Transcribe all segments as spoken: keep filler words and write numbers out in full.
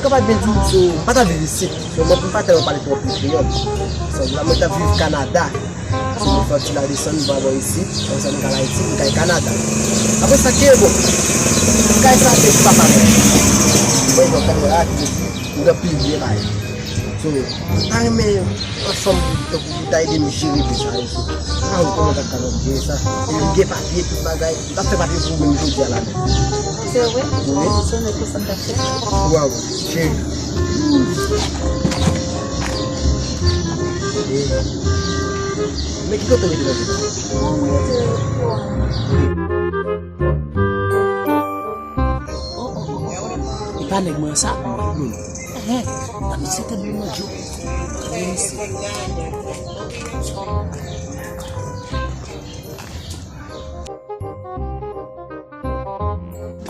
Kapab byen di w, so, m pa t ap viv isit. So, mwen, m pa tèlman pale twòp kreyòl. So, la, mwen t ap viv Kanada. So, mwen fè ti la desann, m pa bò isit. Apre sa, m kay Ayiti, m kay Kanada. Apre sa, ke bon. M kay sa, se papa mwen. Mwen, mwen, kamera, ki di, m gen pil byen bagay. So, m ta renmen yon fanm tankou ou ta ede m jere de sa yo. So, m pa konn kòman w t ap kapab jere sa. E m gen papye, tout bagay. M t ap fè papye pou ou menm jodi a la menm. Se vre? Wi. Se yon negosye m t ap fè. Waw, cheri. Men ki kote w rete nan vil la? Mwen rete pou an. Oh, oh, oh, oh. E pa nèg mwen sa? Non. Ehe. Nan misye te byen manje. Nan misye.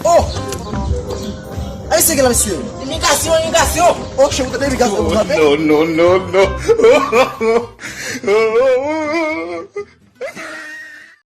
Oh! Ayisyen ki la, mesye? Imigrasyon, imigrasyon! Oh, cheri, ou tande imigrasyon, ou tande? No, no, no, no.